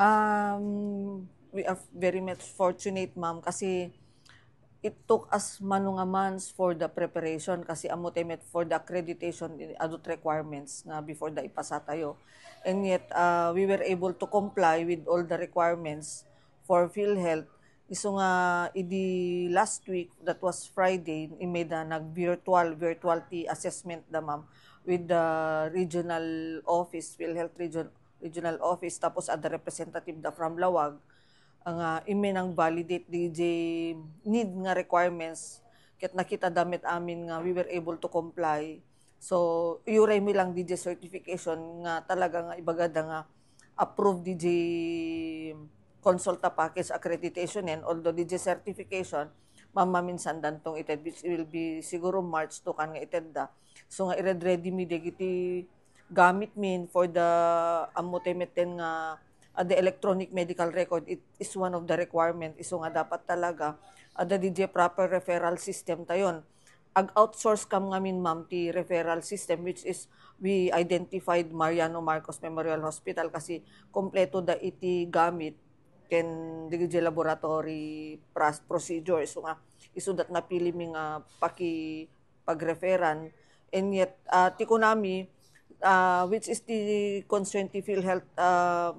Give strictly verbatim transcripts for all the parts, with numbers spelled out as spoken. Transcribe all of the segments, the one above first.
Um, we are very much fortunate, ma'am, kasi it took us mano nga months for the preparation kasi ammo ti met for the accreditation, adut requirements nga before da ipasa tayo. And yet, uh, we were able to comply with all the requirements for PhilHealth. Isu nga idi last week, that was Friday, immay da nag-virtual, virtual ti assessment da, ma'am, with the regional office, PhilHealth region, regional office, tapos adda representative da from Laoag, nga immay nang-validate diay need nga requirements, ket nakita da met amin nga we were able to comply. So, iyuray mi lang diay certification nga talaga nga ibaga da nga approved diay Consulta package accreditation, and although diay certification, mamaminsan dantong ited, which will be siguro March two kan nga ited da. So nga i-ready mi dagiti gamit min for the ammo ti met nga, uh, the electronic medical record. It is one of the requirement. Isu nga dapat talaga adda diay proper referral system tayon. Ag-outsource kam ngamin, ma'am, ti referral system, which is we identified Mariano Marcos Memorial Hospital kasi kompleto da iti gamit ken diay laboratory pras-, procedure. Isu nga, isu dat napili mi nga paki-, pag-referan. And yet, ah, ti kunami, ah, which is ti concern ti PhilHealth, ah,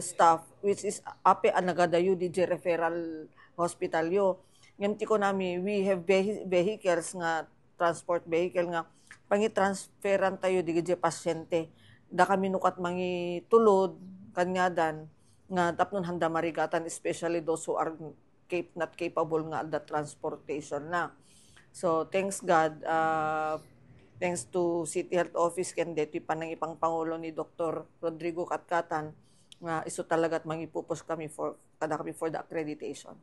staff, which is apay a nagadayo diay referral hospital yo. Ngem ti kunami, we have vehi-, vehicles nga, transport vehicle nga pangitransferan tayo diay pasyente. Dakami no ket mangitulod, kaniadan, nga tapno handa marigatan, especially those who are cap-, not capable nga adda transportation na. So, thanks God, ah, thanks to City Health Office ken daytoy panangipangpangulo ni Doktor Rodrigo Katcatan, nga isu talaga ti mangipu-push kami for, kada kami for the accreditation.